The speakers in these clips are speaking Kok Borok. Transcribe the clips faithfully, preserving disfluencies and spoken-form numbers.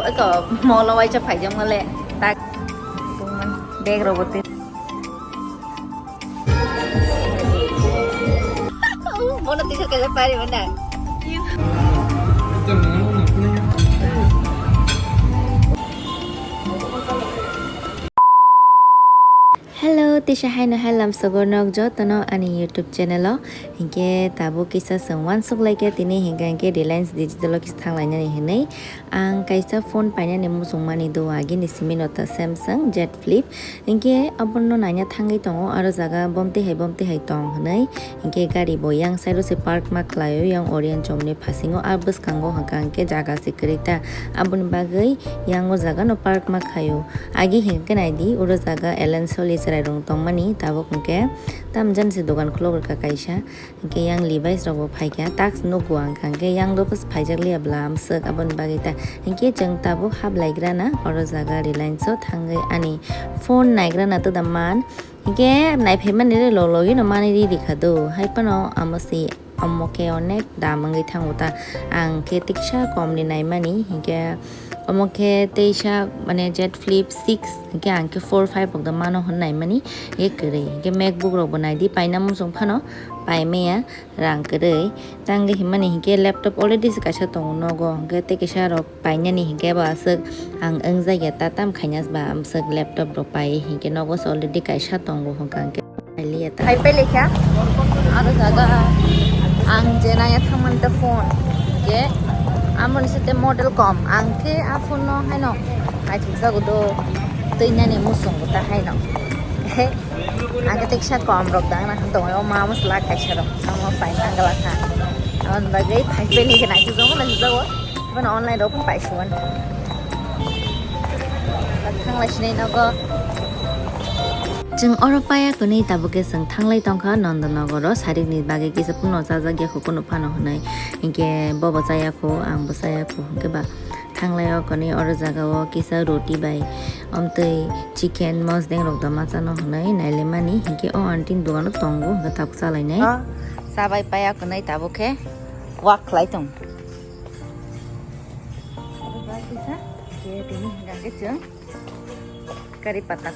Eko molo waisa phaijak mole tak bag rogo twi. Bono tisa kaisa pari mana. Hello, tisa haino hai lamsogo nok jotono ani YouTube channel o. Hinkhe tabuk kisa chwng uansuk laikha tini hinkhe hinkhe Reliance Digital o kisa thanglainani hinwi. Ang kaisa phone painani muchungmani do agini simi no ta Samsung Z Flip. Hinkhe abono naina thangwi tongo aro jaga bomtwi hai bomtwi hai tong hinwi. Hinkhe gari bo yang side o se park ma khlaio yang Orion chomni phasingo a bwskango hwnkha hinkhe jaga se kwrwi ta. Aboni bagwi yang o jaga no park ma khlaio. Agi hinkhe naidi oro jaga Ellen Soli chwrai rong tongmani tabuk hinkhe tamjani se dogan khulok rwkha kaisa. Hinkhe yang Levi's rok bo phaikha, tax nugo ang kha, hinkhe yang do phaijak liya bwla amswk aboni bagwi ta. Hinkhe chwng tabuk hablaigrana oro jaga Reliance o thangwi ani phone naigrana twda man. Hinkhe naiphaimani re log logino manwi riri kha do. Hai phano amo se omo khe onek dam wngwi thango ta. Ang khe tiksa komni naimani, hinkhe omo khe teisa mane Z Flip six, hinkhe ang khe four five rok da mano hwn naimani, hinkhe kwrwi. Hinkhe MacBook rok bo naidi paina muchung phano paimaya rang kwrwi. Tangwi hinmani hinkhe laptop already se kaisa tongo nogo, hinkhe tei kisa rok painani hinkhe bo aswk ang wngjakya ta tam khaina ba amswk laptop rok pai hinkhe nogo se already kaisa tongo hwnkha hinkhe. Hai pele kha. Aro jaga ang je naya thangmani ta phone. Ke amoni sete model kom. Ang khe a phone no haino. Hai thiksa gudo. Twi nani musung guta haino. He. Ang khe teksa kom rok dang na tong o ma musla kaisa rok. Ang ma pai nang gala kha. Ang bagwi hai pele kha nai thiksa gudo nai thiksa gudo. Bana online rok pai suan. Thanglai sinai nogo. Chwng oro paya kwnwi tabuk khe chwng thanglai tongkha Nandanagar o sarikni bagwi kisa phano chajak ya kho kunu phano hwnwi. Hinkhe bobo chaya kho, ang bo chaya kho, hinkhe ba thanglai o kwnwi oro jaga o kisa roti bai omtwi chicken mosdeng rok dama chano hwnwi nailaimani. Hinkhe o aunty ni dogano tongo, hinkhe tabuk chalainai. O, chabai paya kwnwi tabuk khe walk khlai tong. Aro ba kisa, je tini hingka khe chwng kari pata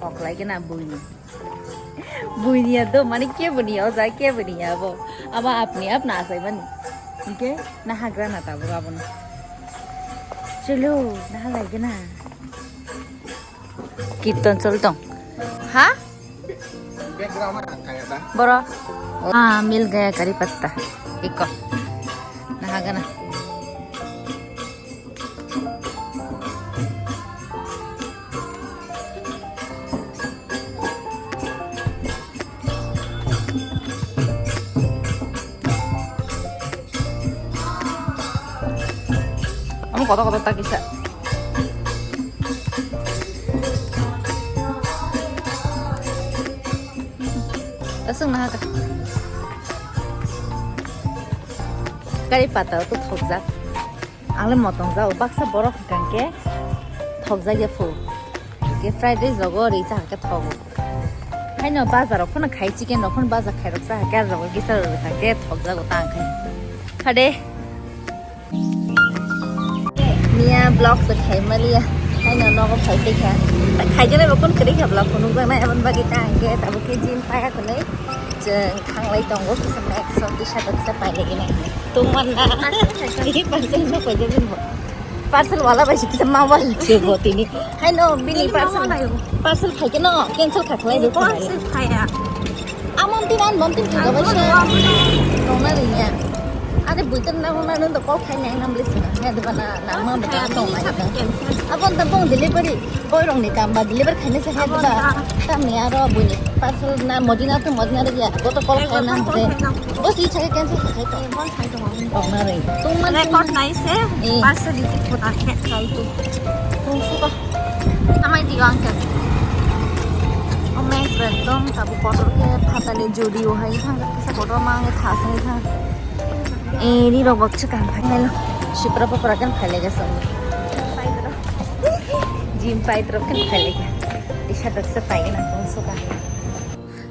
kok lai gana buini. Buini ya do, mane ke buni ya, o ja ke buni ya bo. Aba apni apna asai mani. Hingke na hagra na tabuk abono. Chalo, na halai gana. Kirtan chol tong. Ha? Background ang kaya ta. Boro. Ah, mil gaya kari patta. Iko. Nah, gana. Amo kotor kotor ta kisa. Aswk naha ka. Kari pata o to thokjak. Ang le motong jao, baksa borok hwnkha khe thokjak ya phu. Khe fried rice rogo ri cha khe thogo. Haino bazar rok phano khai, chicken rok phano bazar khai rok cha khe, rogo kisa rok kha khe thokjago ta ang khai. Khade. Miya vlog se khai maliya. Haino nogo phai tei kha. Khai jana bo kun kri kha bla phunuk jana emon bagi ta ang khe tabo khe gym paya kunai. Chwng thanglai tongo, kisa mek song tisa kisa pailai gini. Tungman na. Ini parcel no koi jabin bo. Parcel wala bai kisa ma wal che bo tini. Hai no, bini parcel. Parcel khai ke no, cancel khai khlai do. Parcel khai ya. Amon tin an mon tin khai do bai se. Tongna ri ya. Are buitan na na no call khai nang nam lis na. Ya de bana na ma ba tong na. Abon ta bong delivery. Boy rong ni kam ba deliver khaina se hai ba. Tam ni aro bui ni parcel na modina to modina re ya. Go to call khai na re. Bos i chai cancel khai to. Tong na re. Tong man record nai se. Parcel di ko ta khe khai to. Tong su ba. Amai di ang khe. O men ekdom tabu kotor khe phatani jodi o hai thang kisa kotor ma ang kha sai thang. Eh, ri rok bok chikang phai. Hello. Sipra papra kan phai lega song. Jim pai trok kan phai lega. Isa trok se pai na kong suka.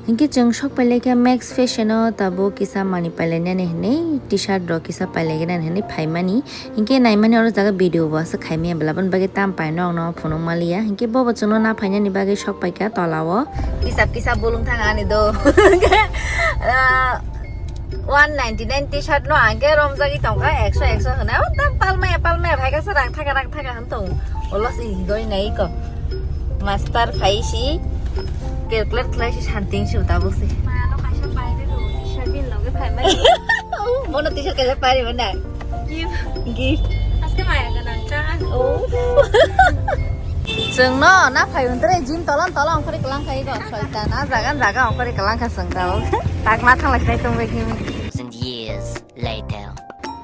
Hinkhe chwng sok pailai kha Max Fashion o, tabuk kisa manwi pailainani hinwi, T-shirt rok kisa pailainani hinwi phaimani. Hinkhe naimani oro jaga video bo aswk khaimaya bwla, aboni bagwi tam paino ang no phunuk maliya. Hinkhe bobo chwngno na phainani bagwi sok paikha tola o. Kisap kisa bolong thang ani do. Ah, one ninety nine T-shirt no ang khe romjagwi tongkha ekso, ekso hwnwi. O tam palmaya, palmaya phaikha se rang thaka, rang thaka hwn tong. Olo si higoi nai ko. Master phai si calculate khlai si something si tabuk si. Mano kaisa paide do, T-shirt bin loge phaimani. Bono T-shirt kaisa paide mana? Gift. Gift. Aske maya ganang cha. Oh. Chwng no na phai untre gym tolong tolong phari kalang khai go. Soita na jaga jaga phari kalang kha chwng tabuk. Tak ma thang lai khai tong bai kimi. Thousand years later.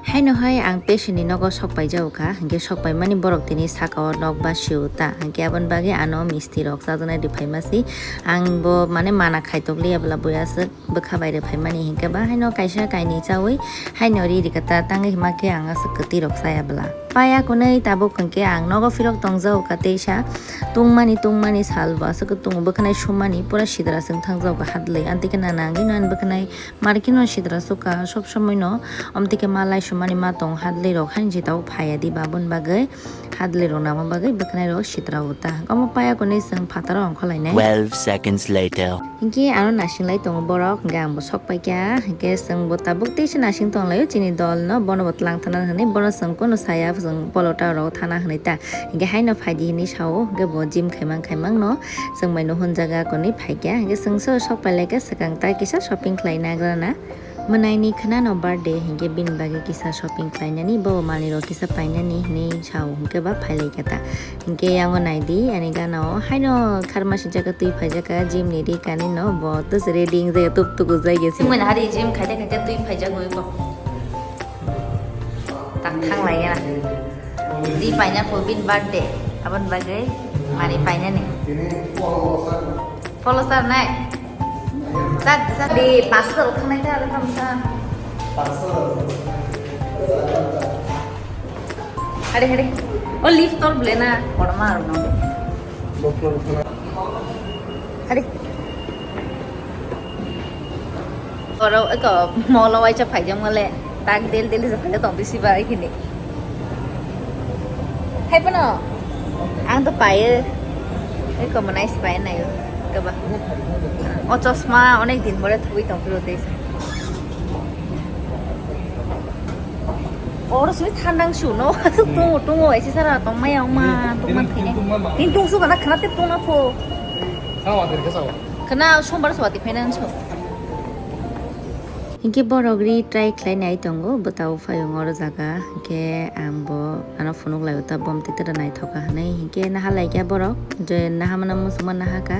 Haino hai ang patient ni nogo sok pai jago kha, hinkhe sok pai mani borok tini saka o nok ba sio ta, hinkhe aboni bagwi ano misti rok chajaknai rw phaima si, ang bo mane mana khaitok liya bwla bui aswk bwkha bai rw phaimani, hinkhe ba haino kaisa kainwi chaui haino ri rikha ta, tangwi hima khe ang aswk kwtwi rok chaya bwla. Paya kwnwi tabuk hinkhe ang nogo phirok tong jago kha teisa tungmani tungmani sal bo aswk tongo, bwkhanai sumani pura sidra chwng thang jago kha hadlwi, amtwi khe na nangwi nw ani bwkhanai. Marikhe no sidra sukha sob somoi no, omtwi khe ma lai sumani ma tong hadlwi rok haini jeta o phaiya di baboni bagwi hadlwi rok nangma bagwi bwkhanai rok sidra o ta. Omo paya kwnwi chwng phataro ongkhor lainai. Twelve seconds later. Hinkhe ano nasing lai tongo borok, hinkhe ang bo sok paikha, hinkhe chwng bo tabuk teisa nasing tong laio chini dol no, bono bo twlang thana hwnwi, bono chwng kunu saya chwng polota rok thana hwnwi ta, hinkhe haino phaidi hwnwi sao, hinkhe bo gym khaimang khaimang no. Chwng bai no hwn jaga kwnwi phaikha, hinkhe chwng so sok pailai kha swkang ta kisa shopping khlai nagrana. Mwnaini khwnano birthday hinkhe bini bagwi kisa shopping khlainani, bo manwi rok kisa painani hinwi sao hinkhe ba phailai kha ta. Hinkhe yango naidi ani gana o haino kharma sinjak kha twi phaijak kha gym ni ri kani no bo tus ready wng jaya tup tuku jai gesi. Chwng bai no hari gym khaite khaite twi phaijak oi ko. Tak thang lai ya. Di paina ko bin birthday. Abon bagwi mari paina ni. Follow sar nai. Sat sat di pasal khanai ta ada kam sa. Hari hari. Oh, lift tor blena. Korma arno. Hari. Oro eko molo waisa phaijak mole tak del del se phaijak tong bisi ba ikini. Hai pono ang to paye eko manai se paye nayo keba. O chosma onek din pore thubui tong phiro tei. Oro sui thandang su no asuk tungo tungo ese sara tong maya ongma tong man thine. Tin tung su kana khana te tong na pho. Sawa ter ke sawa. Khana sombar sawa ti finance. Hinkhe borok ri try khlai nai tongo bwtao phai ongoro jaga hinkhe ang bo ano phunuk lai uta bom titera naithoka hinwi hinkhe naha laikya borok je naha mana musuma naha ka.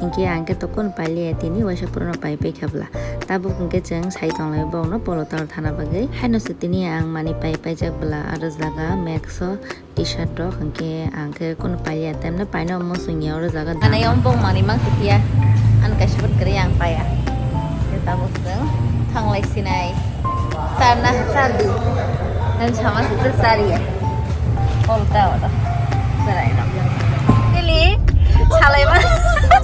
Hinkhe ang khe tokon pailiya tini waisa purano pai paikha bwla. Tabuk hinkhe chwng sai tonglaio borokno polo tor thana bagwi. Haino se tini ang mani pai paijak bwla aro jaga Max o T-shirt rok hinkhe ang khe kunu pailiya temno paino omo swngya oro jaga. Ano yang bong mani mang se phiya. An kaisa bot kwrwi ang paiya. Khe tabuk chwng thanglai sinai. Sar na sar di. Nang sama se to sar ya. Polta oro. Sarai no. Nili salai ma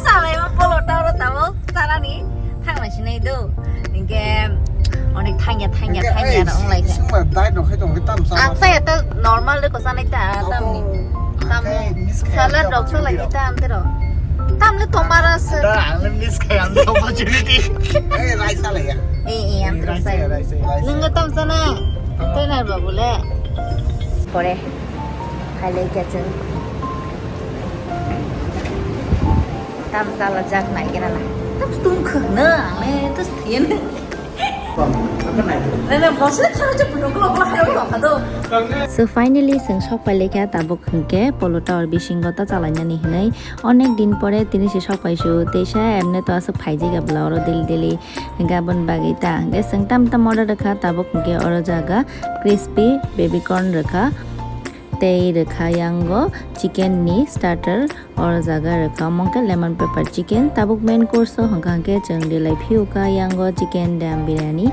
salai ma polta oro tamo sarani thangna sinai do. Hinkhe onek thangya thangya thangya no onglai khe. Sumar dai no khai tong tam sa. Ang saya ta normal de ko sanai ta tam ni. Tam salad rok salai ta am tero. Tam le tomara se. Da ang le miss khai ang opportunity. Eh, rai salai ya. Eh, eh, ang terus saya. Nunggu tam sana. Tenar babu le. Pore. Hai le kya cheng. Tam sala jak nai kena na. Tam stung khna ang le terus tien. So finally chwng sok pailai kha tabuk hinkhe Polo Tower bisingo ta chalainani hinwi onek din pore tini se sok paisio teisa emne to aswk phaijak ya bwla oro daily daily hinkhe aboni bagwi ta hinkhe chwng tam tam order rwkha tabuk hinkhe oro jaga crispy baby corn rwkha. tei rwkha yango chicken ni starter, oro jaga rwkha omo khe lemon pepper chicken. Tabuk main course o hwnkha hwnkhe chwng rilai phiyokha yango chicken dum biryani,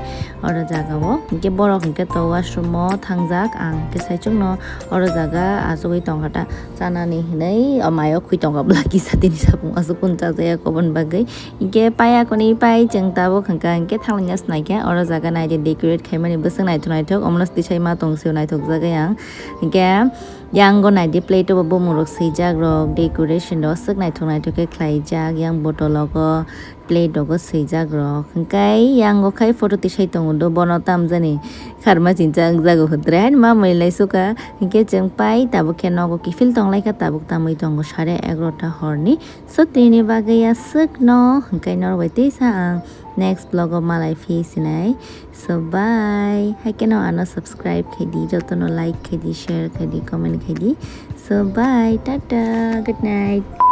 oro jaga o hwnkhe borok hwnkhe to washroom o thangjak, ang hwnkhe saichung no oro jaga achugwi tongkha ta chanani hinwi o mayo khwi tongkha bwla kisa tini sapung aswk kun chajaya kobon bagwi. Hinkhe pai akoni pai chwng tabuk hwnkha hinkhe thanglaina swnaikha oro jaga naidi decorate khaimani bwswk naithok naithok omono twi sai ma tong sio naithokjagwi ang. Hinkhe yango naidi plate o bo bumung rok swijak rok decoration rok aswk naithok naithok khe khlaijak yang bottle rogo plate rogo swijak rok hinkhe yango khai photo tisai tongo do bono tamjani kharma chinchang jago hwtre haino ma mwnwi lai suka hinkhe chwng pai tabuk khe nogo kiphil tonglaikha tabuk tamwi tongo sare egarota horni. So tini bagwi aswk no hwnkhe norok bai tisa ang next vlog o malai phi sinai. So bye. Hai khe no ano subscribe khai di, joto no like khai di, share khai di, comment khai di. So bye, tata, good night.